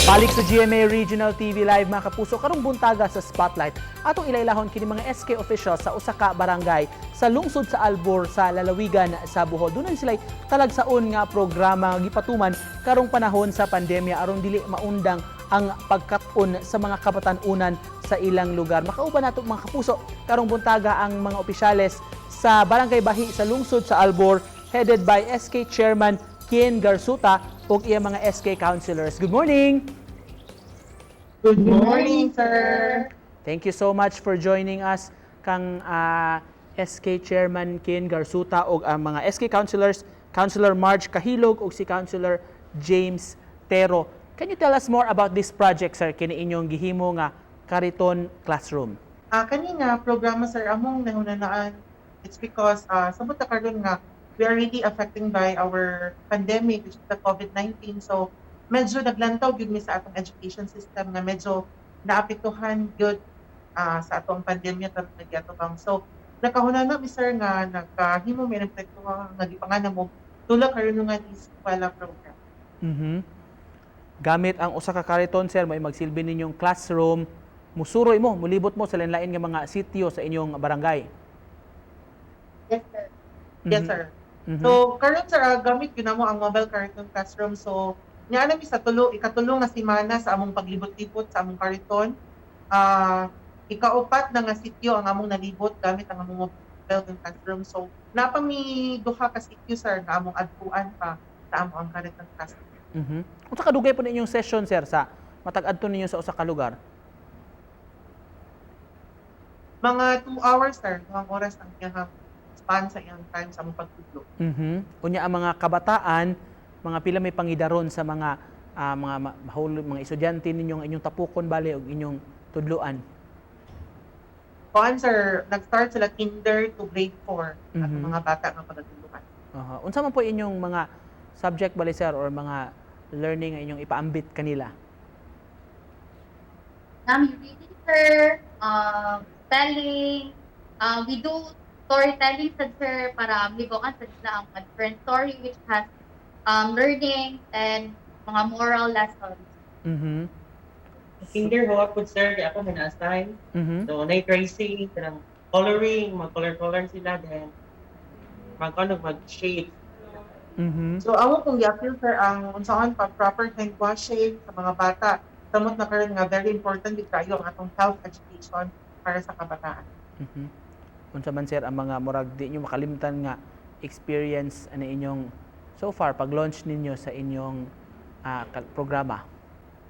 Balik sa GMA Regional TV Live, mga kapuso, karong buntaga sa Spotlight. Atong ilailahon kini mga SK officials sa usa ka barangay sa lungsod sa Albur sa lalawigan sa Bohol. Dunay sila talagsaon nga programa gipatuman karong panahon sa pandemya aron dili maundang ang pagkat-on sa mga kabatan-unan sa ilang lugar. Makauban nato, mga kapuso, karong buntaga ang mga opisyales sa Barangay Bahi sa lungsod sa Albur, headed by SK Chairman Kien Garsuta ug iya mga SK councilors. Good morning! Good morning, sir. Thank you so much for joining us kang SK Chairman Kien Garsuta ug ang mga SK councilors, Councilor Marge Kahilog ug si Councilor James Tero. Can you tell us more about this project, sir, kini inyong gihimo nga Kariton Classroom? Kani nga programa, sir, among nahunanaan, it's because samot na karon nga we are really affecting by our pandemic, which is the COVID-19. So medyo naglantaw gyud mi sa atong education system nga medyo naapektuhan gyud sa atong pandemya karon nagyatubang. So nakahunana mi, sir, nga nagkahimo mi ng proyekto nga gipangalan mo Dula Karunungan Eskwela Program. Gamit ang usa ka kariton, sir, may magsilbi ninyong classroom, musuroy mo, mulibot mo sa lain-lain nga mga sitio sa inyong barangay. Yes, sir. Yes, sir. So karon, sir, gamit gyud namo ang mobile kariton classroom. So nia na mi sa tulo ikatulo nga semana sa among paglibot-libot sa among kariton. Ikaupat na nga sitio ang among nalibot gamit ang among mobile classroom. So naa pa mi duha ka sitio, sir, nga among adtuan pa sa among ang kariton classroom. Unsa kadugay po ninyong session, sir, sa matag adto ninyo sa usa ka lugar? Mga 2 hours, sir, 2 oras ang iyang span sa iyang time sa among pagtudlo. Unya ang mga kabataan, mga pila may pangidaron sa mga mga mga estudyante ninyong inyong tapukon bali og inyong tudluan? Kuan, sir, nag-start sila kinder to grade 4 atong mga bata nga pagatudloan. Aha. Unsa man po inyong mga subject bali, sir, or mga learning nga inyong ipaambit kanila? Nami reading, sir, spelling, we do storytelling sad, sir, para mibukan sad sila ang mga different story which has learning and mga moral lessons. Kinder ho ako, sir, kaya ako may na-assign. So, night tracing, kanang coloring, mag-color-color sila, then mag ano, mag-shape. So amo pong gi-appeal, sir, ang unsaon pa proper hand washing sa mga bata. Samot na karon nga very important gid kayo ang atong health education para sa kabataan. Unsa man, sir, ang mga murag di nyo makalimtan nga experience ani inyong so far pag-launch ninyo sa inyong programa?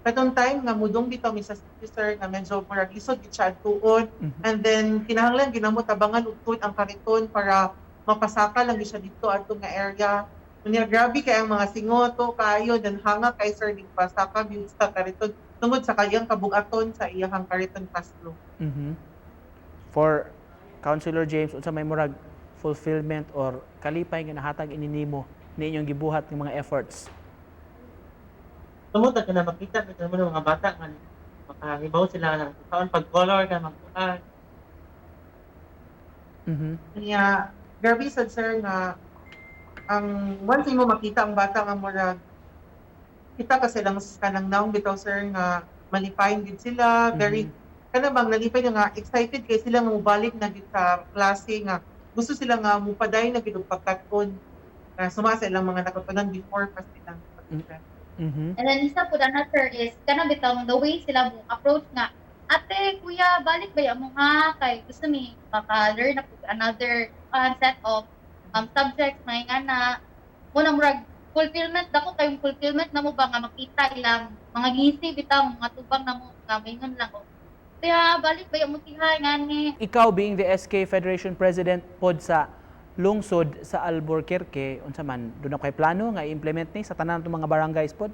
Katong time nga mudong bitaw mi sa city, sir, nga medyo murag lisod gid siya adtuon and then kinahanglan ginamo tabangan og tuod ang kariton para mapasaka lang gyud siya dito adto nga area. Unya grabe kay ang mga singoto kaayo, then hanga kay, sir, ning pasaka gyud sa kariton tungod sa kayang kabugaton sa iyahang kariton classroom. For Councilor James, unsa may murag fulfillment or kalipay nga nahatag ini nimo ni inyong gibuhat ng mga efforts? Tungod ka na makita bitaw mo ng mga bata nga makahibaw sila ng taon pag-color ka magkuan. Niya, grabe sad, sir, nga ang once mo makita ang bata nga murag kita ka silang kanang naong bitaw, sir, nga malipayon gid sila, very kana bang nalipay na nga excited kay sila nga mobalik na gid sa klase, nga gusto sila nga mupadayon na gid og pagkat-on na suma sa ilang mga nakatunan before pa silang pag. And then isa po na, sir, is kana bitawng the way sila mo approach nga, "Ate, kuya, balik ba mo ha, kay gusto mi maka-learn na po another set of subjects," may nga na mo na murag fulfillment, dako kayong fulfillment na mo ba nga makita ilang mga ngisi bitaw, mga tubang na mo nga maingon lang, "Oh, tiha, balik ba mo tiha," ngani. Ikaw being the SK Federation President pod sa lungsod sa Alburquerque, unsa man duna kay plano nga i-implement ni sa tanan atong mga barangays pod?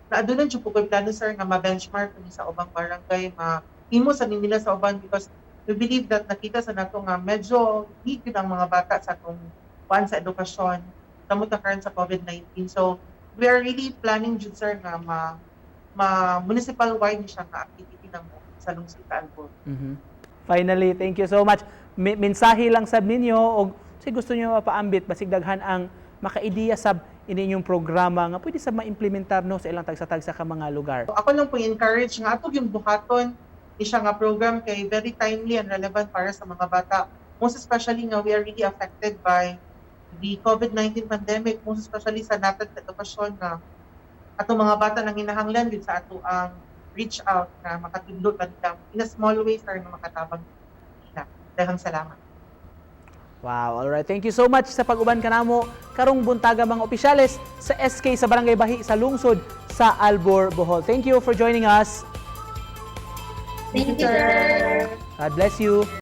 Na aduna jud po ko'y plano, sir, nga ma-benchmark kami sa ubang barangay, ma himo sa nila sa uban, because we believe that nakita sa nato nga medyo need yun ang mga bata sa atong kuan sa edukasyon samot na karon sa COVID-19. So we are really planning jud, sir, nga ma ma municipal wide ni siya nga activity ng sa lungsod sa Albur. Finally, thank you so much. Mensahe lang sab ninyo og si gusto niyo mapaambit basig daghan ang maka-ideya sab ini inyong programa nga pwede sab ma-implementar, no, sa ilang tagsa-tagsa ka mga lugar. So, ako lang po encourage nga ato yung buhaton ni siya nga program kay very timely and relevant para sa mga bata. Most especially nga we are really affected by the COVID-19 pandemic, most especially sa natad sa edukasyon nga atong mga bata nang hinahanglan gud sa ato ang reach out na makatudlo ta nila in a small way, sir, nga makatabang nila. Daghang salamat. Wow, all right. Thank you so much sa pag-uban kanamo karong buntaga, mga opisyales sa SK sa Barangay Bahi sa lungsod sa Albur, Bohol. Thank you for joining us. Thank you, sir. God bless you.